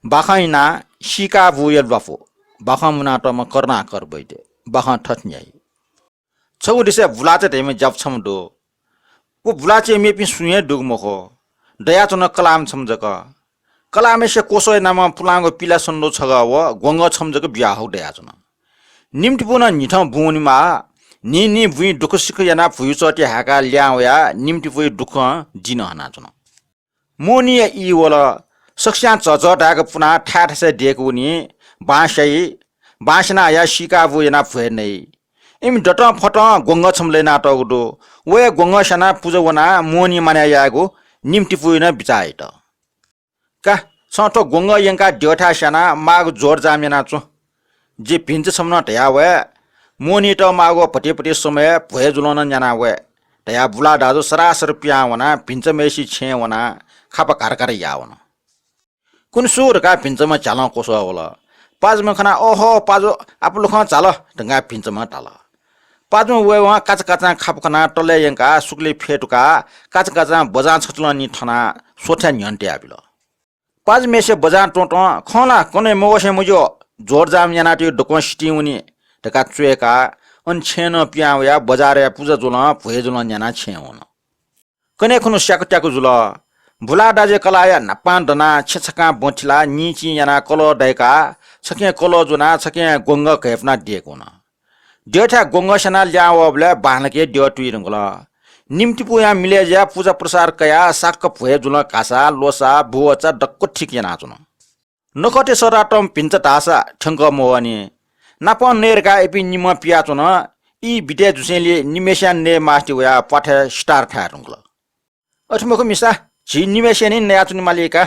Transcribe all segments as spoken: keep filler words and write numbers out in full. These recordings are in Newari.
बाखं इनाः सीका बूया ल्वापु। बाखं मुनातःम्ह करुणाकर वैद्य। बाखं थथे न्ह्याइ। छगू देशय् बुलाचे धइम्ह ज्यापु छम्ह दु। व बुलाचे मेपिं सुं हे दुगु मखु। दयाच्वन कलाःम्ह छम्ह जक। कलाःम्हेसे क्वसः यानाम्ह पुलांगु पिला सन्दो छगः व ग्वंगः छम्ह जक बियाहःगु दयाच्वन। निम्तिपूनं न्हिथं बुँ वनेमाः। न्हिं न्हिं बुँइ दुःखसुख यानाः भुइचःति हाय्काः ल्याहां वयाः निम्तिपूया दुःखं दिं हनाच्वन। मोहनीया ई वल। सकस्यां झःझः धाय्क पुनाः थाय् थासय् दय्के वनी। बांस्याइ। बांस्यानाः हयाः सीका बू यानाः भ्वय् नइ। इमि दतं फतं ग्वंगः छम्ह लय्नातःगु दु। व हे ग्वंगः स्यानाः पुजा वनाः मोहनी मानय् यायेगु निम्तिपूया नं बिचाः यात। का, छं थ्व ग्वंगः यंकाः द्यःथाय् स्यानाः माःगु जोडजाम यानाच्वँ। जि भिन्चा छम्हं धयावये। मोहनीत माःगु भतिभति समय भ्वय् जुलं नं न्याना वये धयाः बुलाः दाजु सरासर पिहां वनाः भिन्चाम्हेसिया छेँय् वनाः खापा घारघार याः वन। कुन्हु सु धकाः भिन्चाम्ह झ्यालं क्वसः वल। पाजुम्ह खनाः, "ओहो पाजु, आपालुखं झाल" धकाः भिन्चाम्हं धाल। पाजुम्ह वयेवं काचाकाचां खापा खनाः तलय् यंकाः सुकुली फ्यतुकाः काचाकाचां बजां छचलं निं थनाः स्वथाय् न्ह्यःने तयाबिल। पाजुम्हेसे बजां त्वँतं, "खं ला, कन्हय् मवसें मज्यू, जोडजाम यानातःगु दक्वं सितिं वनी" धकाः च्वय्काः अन छेँनं पिहां वयाः बजारय् पुजा जुलं भ्वय् जुलं न्यानाः छेँय् वन। कन्हय् खुन्हु स्याकुत्याकु जुल। बुलाः दाजुया कलाःया न्हापां दनाः छेँ छकां बँ थिलाः निंचिं यानाः कलः दय्काः छखें कलः ज्वनाः छखें ग्वंगः घय्पुनाः दय्के वन। द्यःथाय् ग्वंगः स्यानाः ल्याहां वःबलय् बांलाक हे द्यः तुइ धुंकल। निम्तिपूयां मिलय् जुयाः पुजा प्रसाद कयाः साक्क भ्वय् जुलं घासा, ल्वसा, भुवचा दक्व ठीक यानाच्वन। नखःतय् सःतातःम्ह भिन्चा धाःसा थ्यंकः मवःनि। नापं नये धकाः इपिं निम्हं पियाच्वन। ई बितय् जुसेंलि निम्हेस्यां नये मास्ति वयाः प्वाथय् सितार थाये धुंकल। "अथे मखु मिसा, झी निम्हेस्यां निं नयाच्वनेमाली का।"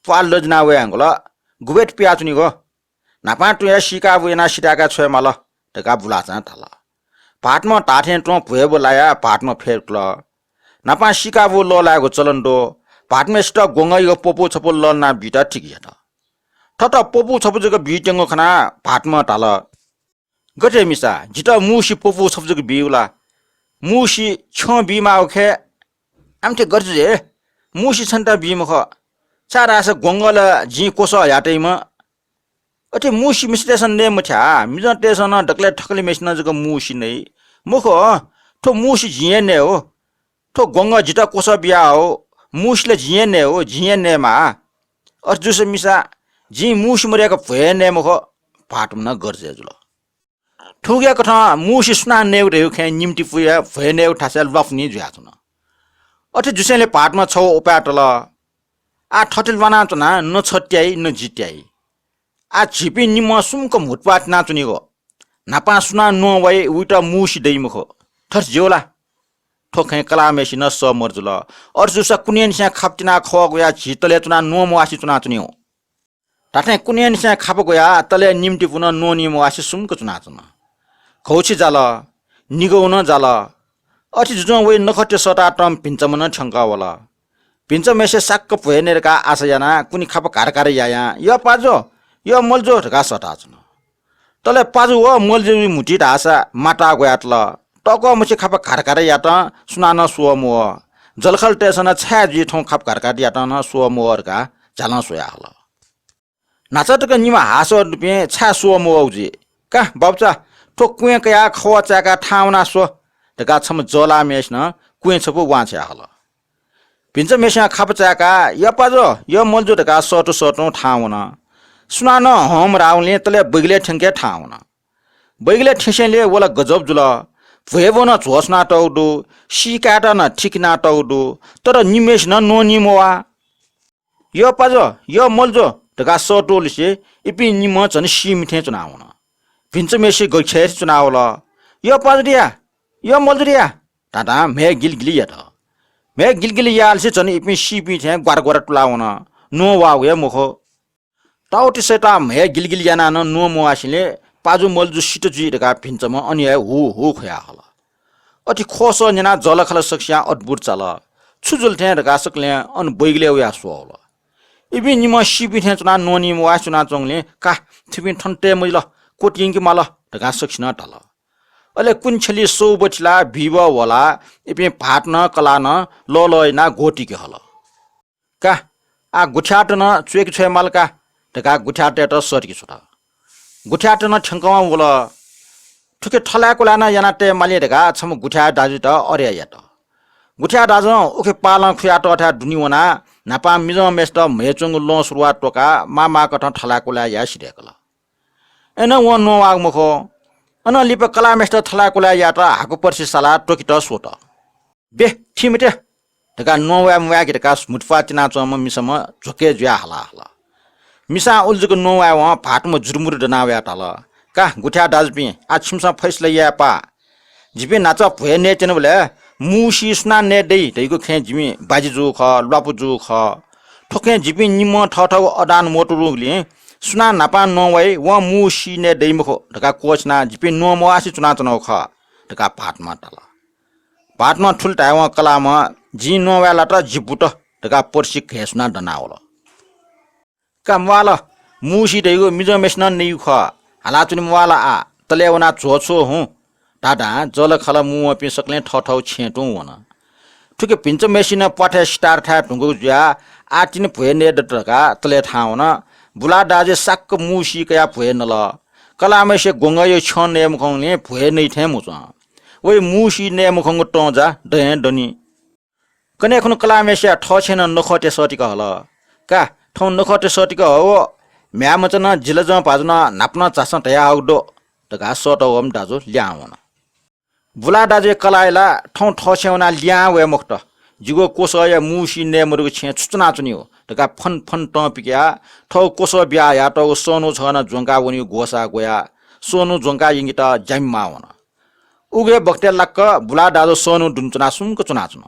प्वाः लजिना वये धुंकल। "गुबलेत पियाच्वनीगु? न्हापां तुं हे सीका बू यानाः सिताय्काः छ्वयेमाल" धकाः बुलाचां धाल। भाःतम्हं धाःथें तुं भ्वय् बू लायाः भाःतम्ह फ्यतुकल। न्हापां सीका बू लःल्हायेगु चलन दु। भाःतम्हेसित ग्वंगःयागु प्वपु छपु लःल्हाना बीत ठीक यात। थःत प्वपु छपु जक बीत्यंगु खनाः भाःतम्हं धाल, "गथे मिसा, जितः मुसि प्वपु छपु जक बीगु ला? मुसि छ्यं बीमाःगु खय्। आमथे गथे जुइ? मुसि छन्त बी मखु, छाय्धाःसा ग्वंगः ला जिं क्वसः हयातइम्ह। अथे मुसि मिसातय्सं नये मथ्याः, मिजंतय्सं नं दकलय् थकालिम्हेसिनं जक मुसि नइ। मखु, थ्व मुसि जिं हे नयेगु। थ्व ग्वंगः जितः क्वसः बियाहःगु, मुसि ला जिं हे नयेगु, जिं हे नयेमाः। अथे जूसा मिसा, जिं मुसि मदय्क भ्वय् हे नये मखु।" भाःतम्ह नं गर्जय् जुल। थुकियाकथं मुसि सुनां नयेगु धयागु खँय् निम्तिपूया भ्वय् नयेगु थासय् ल्वापु निं जुयाच्वन। अथे जुसेंलि भाःतम्हं छगू उपाय तल। "आः थथे ल्वानाच्वनाः न छ त्याइ, न जि त्याइ। आः झीपिं निम्हं सुम्क म्हुतुप्वाः तिनाच्वनीगु। न्हापां सुनां न्वं वइ, वइत मुसि दइ मखु। थथे ज्यू ला?" थ्व खँय् कलाःम्हेसिनं सः मदु जुल। "अथे जूसा कुन्हय्निसें खापा तिनाः खवः ग्वयाः झी तलय् च्वनाः न्वं म्वाःसे च्वनाच्वनीगु।" धात्थें कुन्हय्निसें खापा ग्वयाः तलय् निम्तिपूनं न्वं नी म्वाःसे सुम्क च्वनाच्वन। घौछि जाल, निगौ नं जाल। अथे जुजुं वइ नखःतय् सःतातःम्ह भिन्चाम्ह नं थ्यंकः वल। भिन्चाम्हेसे साक्क भ्वय् नये धकाः आशा यानाः कुन्हय् खापा घारघार यायां, "यः पाजु, यः मलजु" धकाः सःताच्वन। तले पाजु व मलजुया म्हुतुइ धाःसा माताः ग्वयातल। तःकः मछि खापा घारघार यातं सुनानं स्वः मवः। जःलाखःलातय्सं नं छाय् जुइ थौं खापा घारघार यातं नं स्वः मवः धकाः झ्यालं स्वयाहल। न्हाचः तक निम्ह हाःसः दुपिं छाय् स्वः मवःगु जुइ? का बापुचा, थ्व क्वँय् कयाः खवः चाय्काः थाहां वनाः स्व धकाः छम्ह जःलाःम्हेसिनं क्वँय् छपु वांछ्वयाहल। भिन्चाम्हेसिनं खापा चाय्काः यः पाजु, यः मलजु धकाः सःतू सःतुं थाहां वन। सुनानं हं मधाःगुलिं तले बैगलय् थ्यंके थाहां वन। बैगलय् थ्यंसेंलि व ला गजब जुल। भ्वय् ब्वं नं झ्वः सुनातःगु दु, सी कायेत नं ठीक यानातःगु दु, तर निम्हय्सिनं न्वं नी म्वाः। यः पाजु, यः मलजु धकाः सःतूलिसे इपिं निम्हं झन सीम्ह थें च्वनावन। भिन्चाम्हेसि गछेसे च्वनावल। यः पाजु धया, यः मलजु धया धाधां म्हय् गिलिगिलि यात। म्हय् गिलिगिलि याःलिसे झन इपिं सीपिं थें ग्वारा ग्वारा तुलावन, न्वं वाःगु हे मखु। ताःतिसय्त म्हय् गिलिगिलि यानाः नं न्वं म्वाःसेंलि पाजु मलजु सित जुइ धकाः भिन्चाम्हं अन हे हु हु ख्वयाहल। अथे ख्वःसः न्यनाः जःलाखःला सकसियां अद्भुत चाल। छु जुल थें धकाः सकलें अन बैगलय् वयाः स्वःवल। इपिं निम्हं सीपिं थें च्वनाः न्वं नी म्वाःसे च्वनाच्वंगुलिं का, थुपिं थन तये मजिल, क्वतयंके माल धकाः सकसिनं धाल। अले कुन्हु छ्यलि सौ बथिलाः बिबः ह्वलाः इपिं भाःत नं कलाः नं लःलः यानाः ग्वःतिके हल। का, आः गुथियात नं च्वय्के छ्वये माल का। धकाः गुथ्याःतय्‌त सःतिके छ्वत। गुथ्याःत नं थ्यंकं वल। थुके थलाय् कुलाय् नं याना तये माली धकाः छम्ह गुथ्याः दाजुयात अड्या यात। गुथ्याः दाजुं उखे पालं खुयातःथाय् दुने वनाः न्हापां मिजंम्हेसित म्हय् च्वंगु लं सुरुवाः त्वकाः मामाकथं थलाय् कुलाय् याये सिधय्‌कल। अय्‌नं वं नवाःगु मखु। अनं लिपा कलाःम्हेसित थलाय् कुलाय् यायेत हाकु पर्सि सालाः त्वकेत स्वत। बे, थी मते धकाः नवाये म्वायेके धकाः म्हुतुप्वाः तिनाच्वंम्ह मिसाम्ह झ्वके जुयाः हाला हल। मिसां उलि जक नवायेवं भाःतम्ह जुरुमुरु दनावयाः धाल, का गुथ्याः दाजुपिं, आः छिमिसं फैसला याये पाः। जिपिं न्हाचः भ्वय् नयेत्यनाबलय् मुसी सुनां नये दइ धइगु खँय् जिमि बाजी जूगु खः, ल्वापु जूगु खः। थ्व खँय् जिपिं निम्हं थःथःगु अवदान मदुगुलिं सुनां न्हापां नवाइ वं मुसी नये दइ मखु धकाः क्वःछिनाः जिपिं नवामवासे च्वनाच्वनागु खः धकाः भाःतम्हं धाल। भाःतम्हं थुलि धायेवं कलाःम्हं जिं नवाये लात, जि बुत धकाः पर्सि घय्‌सुनाः दनावल। का म्वाल, मुसी धइगु मिजंम्हेसिनं नइगु खः। हालाच्वने म्वाल आः, तलय् वनाः झ्वः छ्व हुँ। धाधां जःलाखःला मू वंपिं सकलें थःथःगु छेँय् तुं वन। थुके भिन्चाम्हेसिनं प्वाथय् सितारथाय् धुंकूगु जुयाः आः तिनि भ्वय् नये दत धकाः तलय् थाहां वन। बुलाः दाजुया साक्क मुसी कयाः भ्वय् नल। कलाःम्हेसिया ग्वंगःया छ्यं नये मखंगुलिं भ्वय् नइ थें मच्वं। वइ मुसी नये मखंगु तं जा दँय् दनि। कन्हय् खुन्हु कलाःम्हेसिया थःछेँय् नं नखःतय् सःतिक हल। का, थौं नखःतय् सःतिक हव, म्ह्याय् मचा नं जिलाजं भाजु नं न्हापा नं झासँ धयाहःगु दु धकाः सःतः वःम्ह दाजु लिहां वन। बुलाः दाजुया कलाःया ला थौं थःछेँय् वनाः लिहां वये मखुत। जिगु क्वसःया मुसी नये मदुगु छेँय् छु च्वनाच्वनीगु धकाः फन फन तं पिकयाः थःगु क्वसः बियाः हयातःगु सनु छगः नं ज्वंकाः वनीगु ग्वसाः ग्वयाः सनु ज्वंकाः यंकेत ज्यामि माः वन। उगु हे बखतय् लाक्क बुलाः दाजु सनु दुने च्वनाः सुम्क च्वनाच्वन।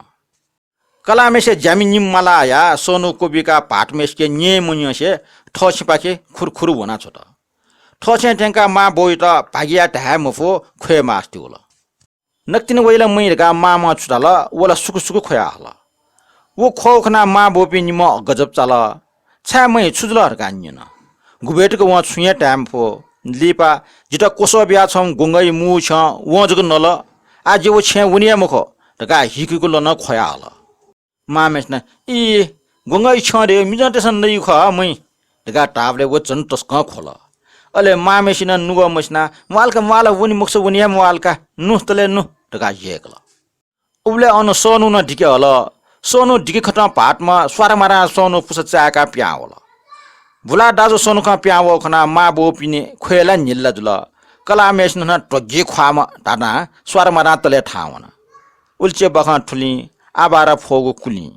कलाःम्हेसिया ज्यामि निम्ह मालाः हयाः सनु क्वबिकाः भाःतम्हेसिके न्यँ मन्यंसे थःछेँपाखे खुरुखुरु वनाछ्वत। थःछेँय् थ्यंकाः मां बौयात भागिया धाये मफु, ख्वये मास्ति वल। नकतिनि वइ ला मइ धकाः मांम्हं छु धाल, व ला सुकु सुकु ख्वया हल। व ख्वःगु खनाः मां बौपिं निम्हं गजब चाल। छाय् मइ, छु जुल धकाः न्यन। गुबलय् तक वं छुं हे धाये मफु। लिपा, जितः क्वसः बियाः छम्ह ग्वंगःया मू छ्यं वं जक नल। आः जि व छेँय् वने हे मखु धकाः हिकुहिकु लं ख्वया हल। मांम्हेसिनं, ई, ग्वंगःया छ्यं धइगु मिजंतय्‌सं नइगु खः मइ धकाः धाःबलय् व झन तसकं ख्वल। अले मांम्हेसिनं नुगः मसिनाः, म्वाल का म्वाल, वने मखुसा वने हे म्वाल का, नु तलय् नु धकाः यय्‌कल। उबलय् अन सनु नं दिके हल। सनु दिके खतं भाःतम्ह स्वारमारां सनु पुसा चाय्‌काः पिहां वल। बुलाः दाजु सनु खं पिहां वःगु खनाः मां बौपिनि ख्वय् ला न्हिल्ला जुल। कलाःम्हेसिनं नं ध्वगे ख्वाःम्ह धाधां स्वारमारां तलय् थाहां वन। उलिचे बाखं थुलिं, आबारा फ्वःगु कुलिं।